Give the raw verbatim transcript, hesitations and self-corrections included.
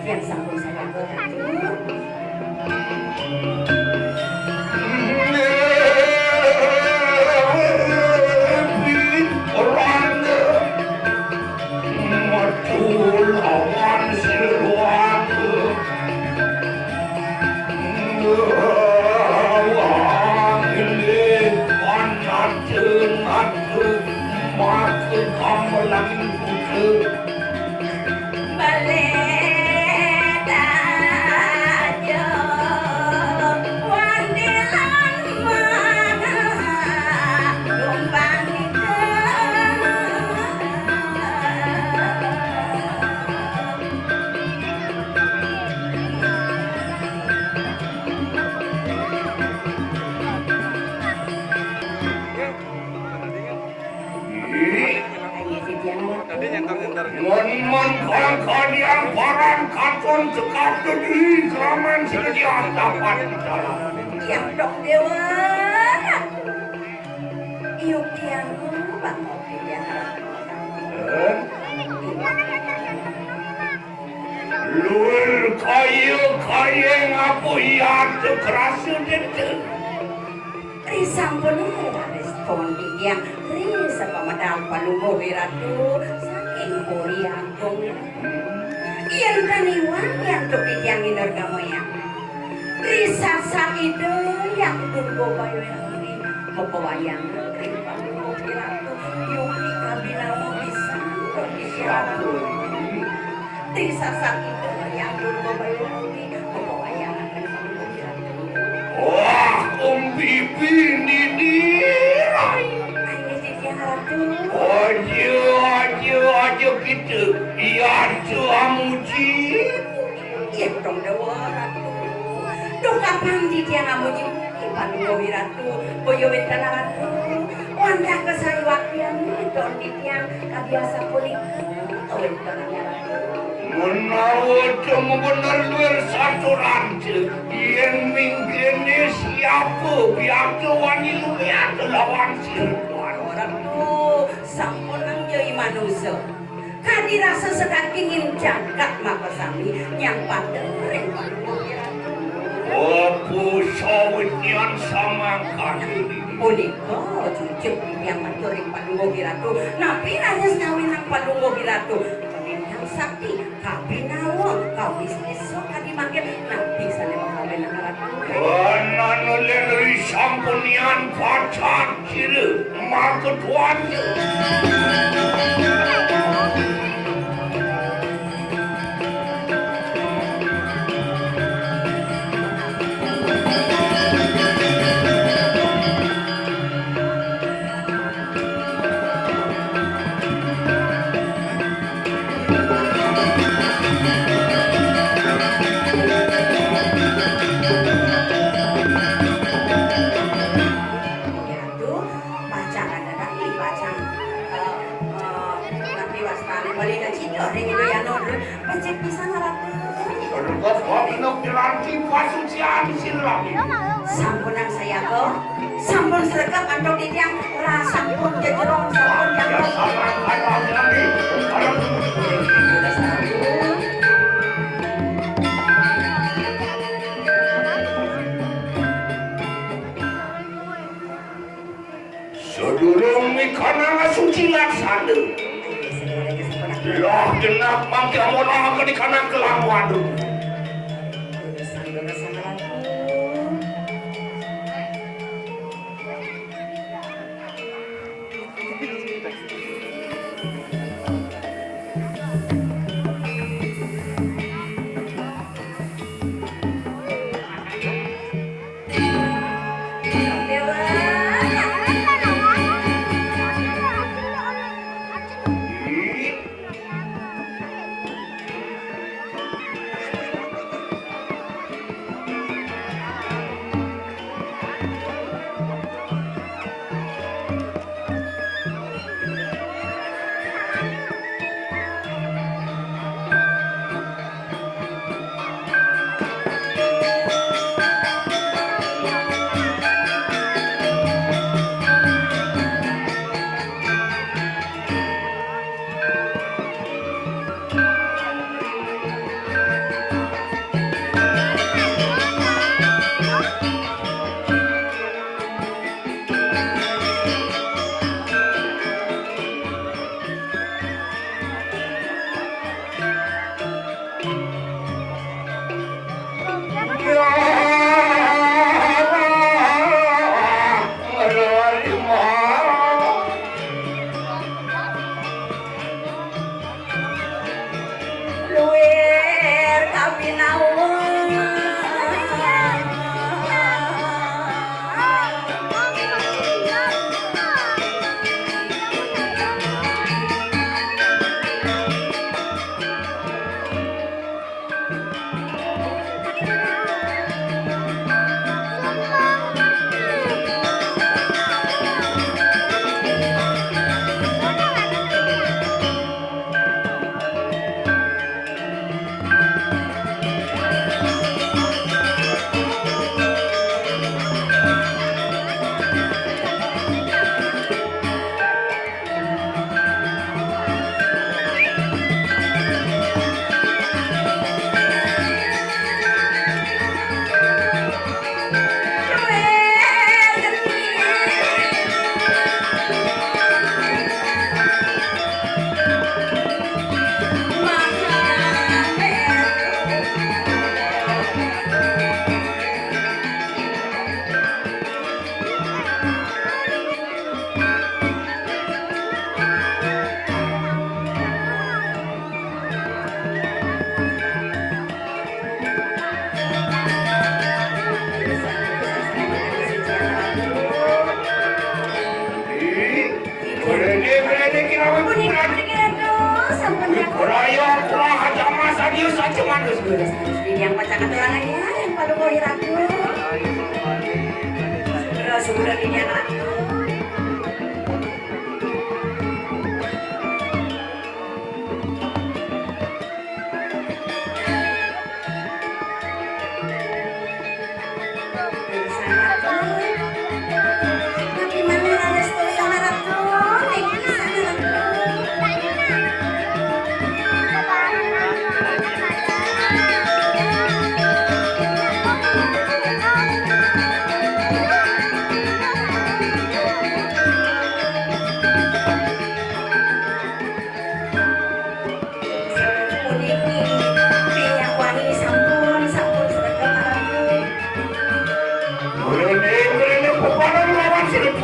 Yang sampun saya aturkan. Tadi nyender-nyender. Mun mangkal kadiang paran katon cekap tadi kraman sing diatapan dalam. Yang dok dewa. Iuk tiang bang kopi dia. Luwih kaya-kaya ngapuhi atu krasa dete. Risampun raris ton titiang ri sapamedal Palungguh Wiratu saking Puri Agung. Yen kaniwan yen to titiang inur gamayang. Risasat Ida Hyang Durga Bayuwirati mapawayangan ring Palungguh Wiratu yuki kabinawa pisan. Risasat Ida Hyang Durga Bayuwirati mapawayangan ring Palungguh Wiratu. Wah, umbi-umbi didi. Ayo, Ratu. Aja, aja, aja kita. Iya, aja amuji. Iya, dong, Dewa Ratu. Duh, kapan titiang amuji Palungguh Wiratu? Boya wénten Ratu. Wantah kasayuwaktian don titiang kadi asapunika. Wénten Ratu. Menawa cuma bener luwih saturan, yén mingkene siapa biasa wani luwih lawan sira. Ratu, sampun nang jai manusa. Kadi rasa sadagingin jagat makasami nyang padem ring Palungguh Wiratu. Apa sawityan samangkana? Punika jujuk titiang matur ring Palungguh Wiratu, napi raris ngawinang Palungguh Wiratu? Kalintang sakti, kabinawa, kawisesa kadi mangkin, napi sané makawinang Ratu? Anana len risampunian pacan. Sira maka tuan. Ratu, pacang ada tadi, pacang, eh, eh, napi wastané, bali kacita ring Ida Yana. Becik pisan, Ratu. Sregep wau piranti pasucian sira. Sampunang sayaga, sampun sregep antuk titiang, rasampun jejerong, sampun jangkep. Sadurung mikanang suci laksana. Lah genap mangke amolahake dikanang kelang waduk. Puniki, puniki, Ratu, sampun, Ratu. Raya kuah jamas adius aja manus. Terus, terus, yang pacang aturangannya, yang palu kohi, Ratu. Segera, segera, ini, Ratu. Puniki pinyak wangi sampun, sampun sregep, Ratu. Mrene, mrene peparan lawan sregep.